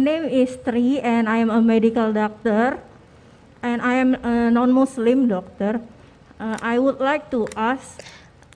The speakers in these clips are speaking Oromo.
name is Tri and I am a medical doctor and I am a non-Muslim doctor. I would like to ask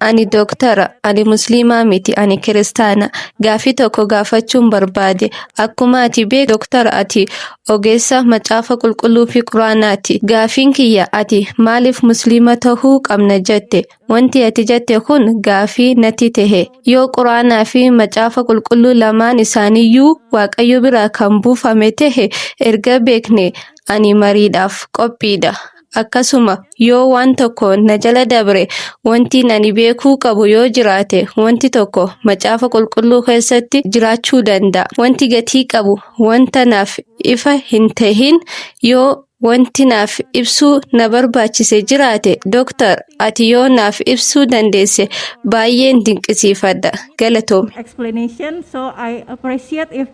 Ani dooktara. Ani Musliimaa miti. Ani Kiristaana. Gaafii tokko gaafachuun barbaade. Akkuma ati beektu dooktara, ati ogeessa Macaafa Qulqulluu fi Quraanaati. Gaafiin kiyya, ati maaliif Musliima tahuu qabna jette? Wanti ati jette kun gaafii natti tahe. Yoo Quraanaa fi Macaafa Qulqulluu lamaan isaaniiyyuu Waaqayyo biraa kan buufame tahe erga beekne, ani mariidhaaf qophiidha. Akkasuma yoo waan tokko na jala dabre, wanti ani beekuu qabu yoo jiraate, wanti tokko Macaafa Qulqulluu keessatti jiraachuu danda'a. Wanti gatii qabu, wanta naaf ifa hin tahin, yoo wanti naaf ibsuu na barbaachise jiraate, Dooktar, ati yoo naaf ibsuu dandeesse baay'een dinqisiifadha. Galatoomi. explanation. So I appreciate if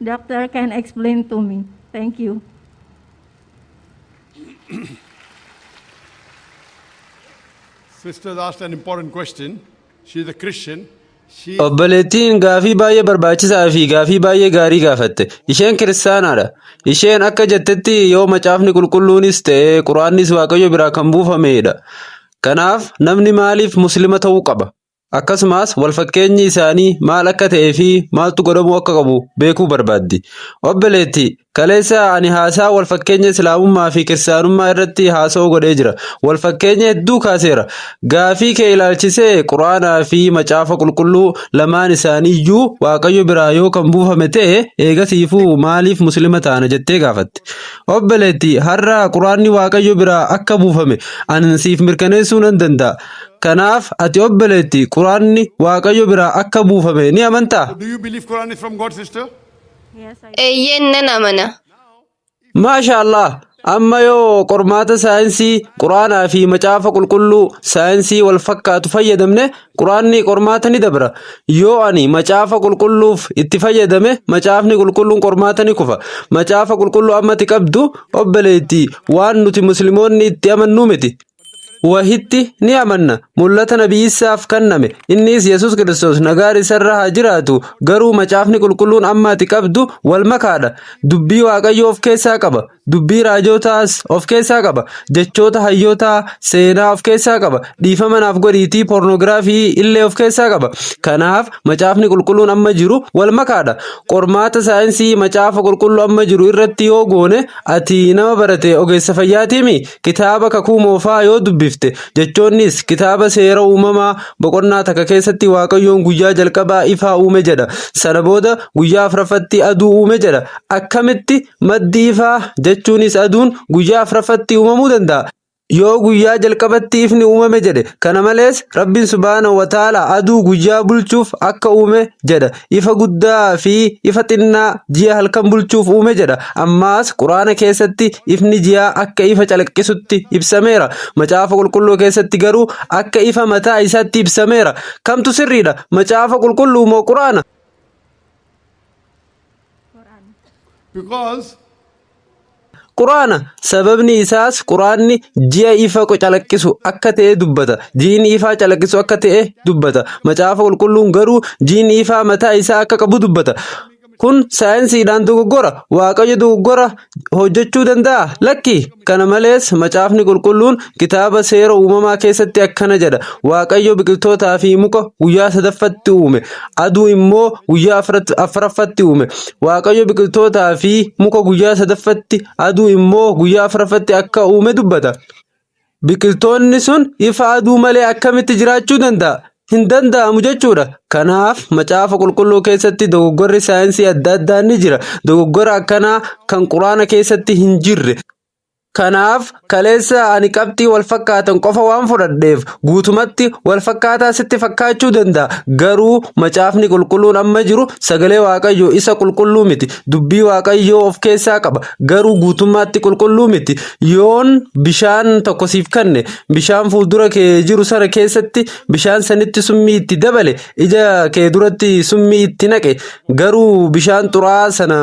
doctor can explain to me. Thank you. Sisters asked an important question. She's a Christian. She Obboleettiin gaafii baay'ee barbaachisaa fi gaafii baay'ee gaarii gaafatte. Isheen kiristaanaadha. Isheen akka jettetti, yoo Macaafni Qulqulluunis ta'e Quraannis Waaqayyo biraa kan buufamedha. Kanaaf namni maaliif Musliima ta'uu qaba? Akkasumas walfakkeenyi isaanii maal akka ta'ee fi maaltu godhamuu akka qabu beekuu barbaaddi. Obboleetti, kaleessa ani haasaa walfakkeenya Islaamummaa fi Kiristaanummaa irratti haasa'uu godhee jira. Walfakkeenya hedduu kaaseera. Gaafii kee ilaalchisee, Quraanaa fi Macaafa Qulqulluu lamaan isaanii iyyuu Waaqayyo biraa yoo kan buufame ta'e, eegasiifuu maaliif Musliima taana jettee gaafatte. Obboleetti, har'a Quraanni Waaqayyo biraa akka buufame ani siif mirkaneessuu nan danda'a. Kanaaf ati obboleetti, Quraanni Waaqayyo biraa akka buufame ni amantaa? Do you believe Quran is from God, sister? Yes, I Eeyyeen, nan amana. Maasha Allah! Amma yoo qormaata saayinsii Quraanaa fi Macaafa Qulqulluu saayinsii wal fakkaatu fayyadamne, Quraanni qormaata ni dabra. Yoo ani Macaafa Qulqulluuf itti fayyadame, Macaafni Qulqulluun qormaata ni kufa. Macaafa Qulqulluu ammati qabdu, obboleetti, waan nuti Musliimoonni itti amannuu miti. Wahitti ni amanna. Mul'ata Nabi Isaaf kenname. Innis Yesus Kiristoos, nagaan isarra haa jiraatu. Garuu Macaafni Qulqulluun amma ati qabdu wal makaadha. Dubbii Waaqayyoo of keessaa qaba. Dubbii raajotaas of keessaa qaba. Jechoota hayyootaa, seenaa of keessaa qaba. Dhiifama naaf godhiitii, poornoogiraafii illee of keessaa qaba. Kanaaf Macaafni Qulqulluun amma jiru wal makaadha. Qormaata saayinsii Macaafa Qulqulluu amma jiru irratti yoo goone, ati nama barate, ogeessa fayyaatiimi, kitaaba Kakuu Moofaa yoo dubbifte, jechoonnis kitaaba Seera Uumamaa boqonnaa 1 keessatti Waaqayyoon guyyaa jalqabaa ifaa uume jedha. Sana booda guyyaa afuraffatti aduu uume jedha. Akkamitti maddi ifaa, jechuunis aduun, guyyaa afuraffatti uumamuu danda'a, yoo guyyaa jalqabatti ifni uumame jedhe? Kana malees Rabbiin subhaanahu wa ta'ala aduu guyyaa bulchuuf akka uume jedha. Ifa guddaa fi ifa xinnaa ji'a halkan bulchuuf uume jedha. Ammaas Quraana keessatti ifni ji'aa akka ifa calaqqisutti ibsameera. Macaafa Qulqulluu keessatti garuu akka ifa mataa isaatti ibsameera. Kamtu sirriidha? Macaafa Qulqulluu moo Quraana? Quran. Because Quraana. Sababni isaas Quraanni ji'a ifa calaqqisu akka ta'e dubbata. Ji'ni ifaa calaqqisu akka ta'e dubbata. Macaafa Qulqulluun garuu ji'ni ifaa mataa isaa akka qabu dubbata. Kun saayinsiidhaan dogoggora. Waaqayyo dogoggora hojjechuu danda'a? Lakki. Kana malees Macaafni Qulqulluun kitaaba Seera Uumamaa keessatti akkana jedha: Waaqayyo biqiltootaa fi muka guyyaa sadaffatti uume. Aduu immoo guyyaa afuraffatti uume. Waaqayyo biqiltootaa fi muka guyyaa sadaffatti, aduu immoo guyyaa afuraffatti akka uume dubbata. Biqiltoonni sun ifa aduu malee akkamitti jiraachuu danda'a? Hin danda'amu jechuudha. Kanaaf Macaafa Qulqulluu keessatti dogoggorri saayinsii adda addaa ni jira. Dogoggora akkanaa kan Quraana keessatti hin jirre. Kanaaf kaleessa ani qabxii wal fakkaatan qofa waan fudhadheef guutumatti wal fakkaataa sitti fakkaachuu danda'a. Garuu Macaafni Qulqulluun amma jiru sagalee Waaqayyoo isa qulqulluu miti. Dubbii Waaqayyoo of keessaa qaba. Garuu guutummaatti qulqulluu miti. Yoon bishaan tokko siif kenne, bishaan fuuldura kee jiru sana keessatti bishaan sanitti summii itti dabale, ija kee duratti summii itti naqe, garuu bishaan xuraa'aa sana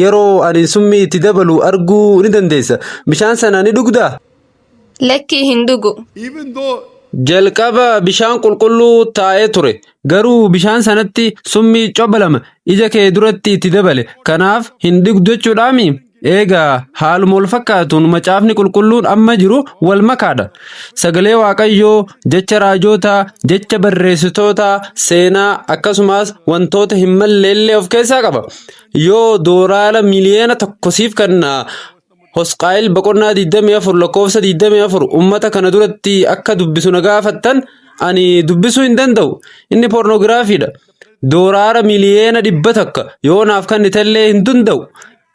yeroo ani summii itti dabalu arguu ni dandeessa. Bishaan sana ni dhugdaa? Lakkii, hin dhugu. Even though Jalqaba bishaan qulqulluu taa'ee ture. Garuu bishaan sanatti summii cobba lama ija kee duratti itti dabale. Kanaaf hin dhugdu jechuudhaami? Eegaa haaluma wal fakkaatuun macaafni qulqulluun amma jiru wal makaadha. Sagalee Waaqayyoo, jecha raajootaa, jecha barreessitootaa, seenaa akkasumas wantoota hin malleellee of keessaa qaba. Yoo doolaara 1 miliyoona siif kenna Hosqaayil boqonnaa 24 lakkoofsa 24 ummata kana duratti akka dubbisu na gaafattan ani dubbisuu hin danda'u. Inni poornoogiraafiidha. Doolaara 100 miliyoona yoo naaf kennitellee hin danda'u.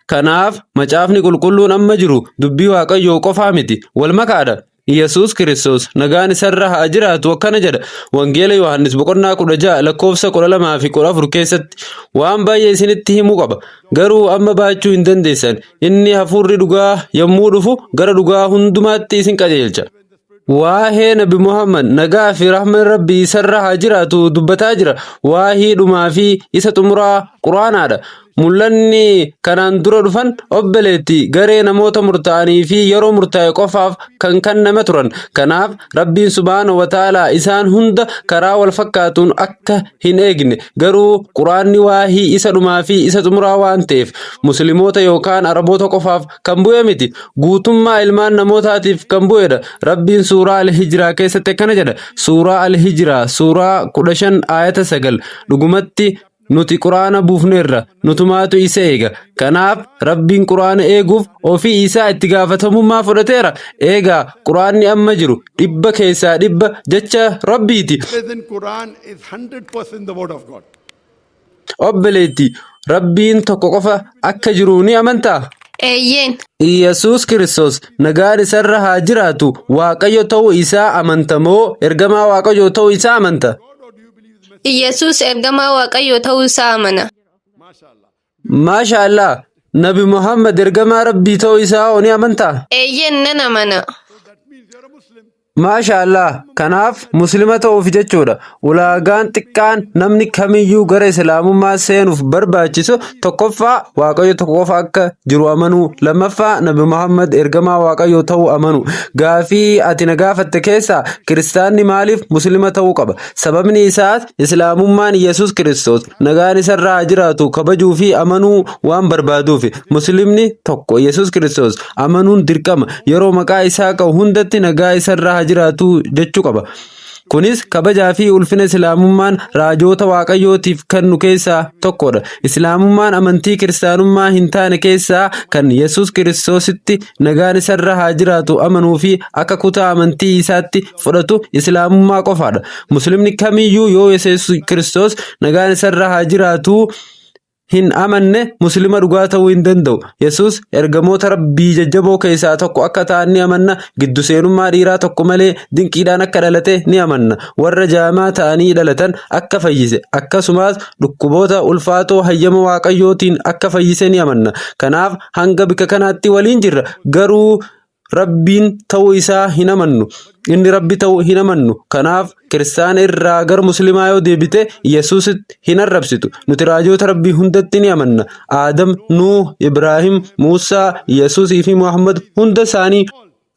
Kanaaf macaafni qulqulluun amma jiru dubbii Waaqayyoo qofaa miti wal makaadha. Yesuus Kiristoos nagaan isarra haa jiraatu akkana jedha. Wangeela Yohaannis boqonnaa 16 lakkoofsa 12 fi 14 keessatti waan baay'ee isinitti himuu qaba. Garuu amma baachuu hin dandeessan. Inni hafuurri dhugaa yommuu dhufu gara dhugaa hundumaatti isin qajeelcha. Waa'ee Nabi Muhammad nagaa fi rahman Rabbii isarra haa jiraatu dubbataa jira. Waahii dhumaa fi isa xumuraa Quraanaadha. Mul'anni kanaan dura dhufan obboleetti garee namoota murtaa'anii fi yeroo murtaa'e qofaaf kan kenname turan. Kanaaf Rabbiin subhaanahu wa ta'aalaa isaan hunda karaa wal fakkaatuun akka hin eegne garuu Quraanni waahii isa dhumaa fi isa xumuraa waan ta'eef Musliimoota yookaan Araboota qofaaf kan bu'e miti. Guutummaa ilmaan namootaatiif kan bu'edha. Rabbiin suuraa Al-Hijiraa keessatti akkana jedha. Suuraa Al-Hijiraa suuraa 15 aayata 9 dhugumatti nuti quraana buufneerra nutumaatu isa eega. Kanaaf Rabbiin quraana eeguuf ofii isaa itti gaafatamummaa fudhateera. Eegaa quraanni amma jiru 100% jecha Rabbiiti. Present Quran is 100% the word of God. Obboleetti Rabbiin tokko qofa akka jiru ni amantaa? Eeyyeen. Iyyasuus Kiristoos nagaan isarra haa jiraatu Waaqayyo ta'uu isaa amanta moo ergamaa Waaqayyoo ta'uu isaa amanta? Iyyasuus ergamaa Waaqayyoo ta'uu isaa amana. Maasha Allah, Nabi Muhammad ergamaa Rabbii ta'uu isaa ni amantaa? Eeyyeen nan amana. Maasha Allah, kanaaf muslima ta'uuf jechuudha. Ulaagaan xiqqaan namni kamiyyuu gara islaamummaa seenuuf barbaachisu tokkoffaa Waaqayyo tokko qofa akka jiru amanuu, lammaffaa Nabi Muhammad ergamaa Waaqayyoo ta'uu amanuu. Gaafii ati na gaafatte keessaa kiristaanni maaliif muslima ta'uu qaba? Sababni isaas islaamummaan Yesuus Kiristoos nagaan isarraa haa jiraatu kabajuu fi amanuu waan barbaaduuf. Muslimni tokko Yesuus Kiristoos amanuun dirqama. Yeroo maqaa isaa qabu hundatti nagaa isarraa haa jiraatu jechuu qaba. Kunis kabajaa fi ulfina islaamummaan raajoota waaqayyootiif kennu keessaa tokkodha. Islaamummaan amantii kiristaanummaa hin taane keessaa kan Yesuus Kiristoositti nagaan isarra haa jiraatu amanuu fi akka kutaa amantii isaatti fudhatu islaamummaa qofaadha. Muslimni kamiyyuu yoo Yesuus Kiristoos nagaan isarra haa jiraatu hin amanne muslima dhugaa ta'uu hin danda'u. Yesuus ergamoota Rabbii jajjaboo keessaa tokko akka ta'an ni amanna. Giddu seenummaa dhiiraa tokko malee dinqiidhaan akka dhalate ni amanna. Warra jaamaa ta'anii dhalatan akka fayyise akkasumas dhukkuboota ulfaatoo hayyama Waaqayyootiin akka fayyise ni amanna. Kanaaf hanga bikka kanaatti waliin jirra. Garuu Rabbiin ta'uu isaa hin amannu. Inni Rabbi ta'uu hin amannu. Kanaaf kiristaana irraa gara musliimaa yoo deebite Yesuusitti hin arrabsitu. Nuti raajoota Rabbii hundatti ni amanna. Aadam, Nuuh, Ibraahim, Muusaa, Yesuusii fi Muhammad hunda isaanii.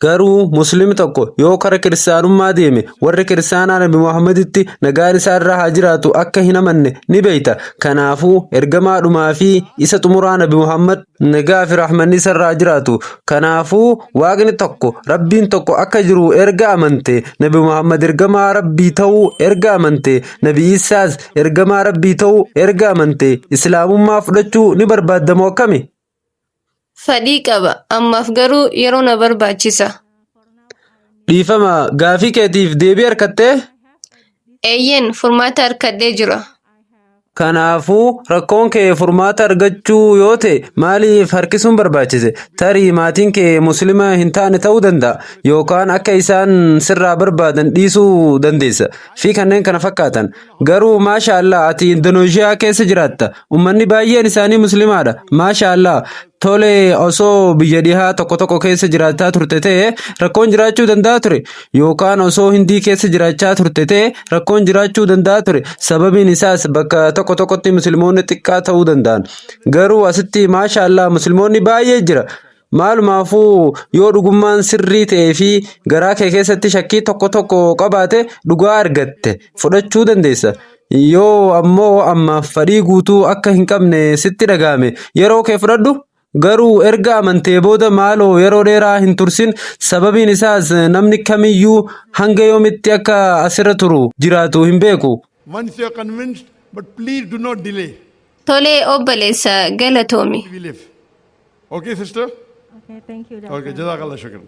Garuu musliimni tokko yoo kara kiristaanummaa deeme warri kiristaanaa Nabi Muhammaditti nagaan isaa irra haa jiraatu akka hin amanne ni beeyta. Kanaafuu ergamaa dhumaa fi isa xumuraa Nabi Muhammad nagaa fi rahmanni isa irra haa jiraatu. Kanaafuu Waaqni tokko Rabbiin tokko akka jiru erga amante Nabi Muhammad ergamaa Rabbii ta'uu erga amante Nabi Isaas ergamaa Rabbii ta'uu erga amante islaamummaa fudhachuu ni barbaaddamoo akkami? Fedhii qaba. Ammaaf garuu yeroo na barbaachisa. Dhiifama gaafii keetiif deebii argattee? Eeyyeen furmaata argadhee jira. Kanaafuu rakkoon kee furmaata argachuu yoo ta'e maaliif harkisuun barbaachise? Tarii maatiin kee musliima hin taane ta'uu danda'a yookaan akka isaan sirraa barbaadan dhiisuu dandeessa fi kanneen kana fakkaatan. Garuu maasha Allah ati Indoneeshiyaa keessa jiraatta. Uummanni baay'een isaanii musliimaadha. Maasha Allah. Tole osoo biyya dhihaa tokko tokko keessa jiraachaa turte ta'e rakkoon jiraachuu danda'a ture. Yookaan osoo Hindii keessa jiraachaa turte ta'e rakkoon jiraachuu danda'a ture. Sababiin isaas bakka tokko tokkotti musliimoonni xiqqaa ta'uu danda'an. Garuu asitti maasha Allah musliimoonni baay'ee jira. Maalumaafuu yoo dhugummaan sirrii ta'ee fi garaa kee keessatti shakkii tokko tokko qabaate, dhugaa argatte fudhachuu dandeessa. Yoo ammoo ammaaf fedhii guutuu akka hin qabne sitti dhaga'ame, yeroo kee fudhadhu. Garuu erga amantee booda maaloo yeroo dheeraa hin tursin, sababiin isaas namni kamiyyuu hanga yoomitti akka asirra turu jiraatu hin beeku. Once you are convinced, but please do not delay. Tolee obboleessa, galatoomi. We live. Okay, sister? Okay, thank you, doctor. Okay, Jazakallah shukran.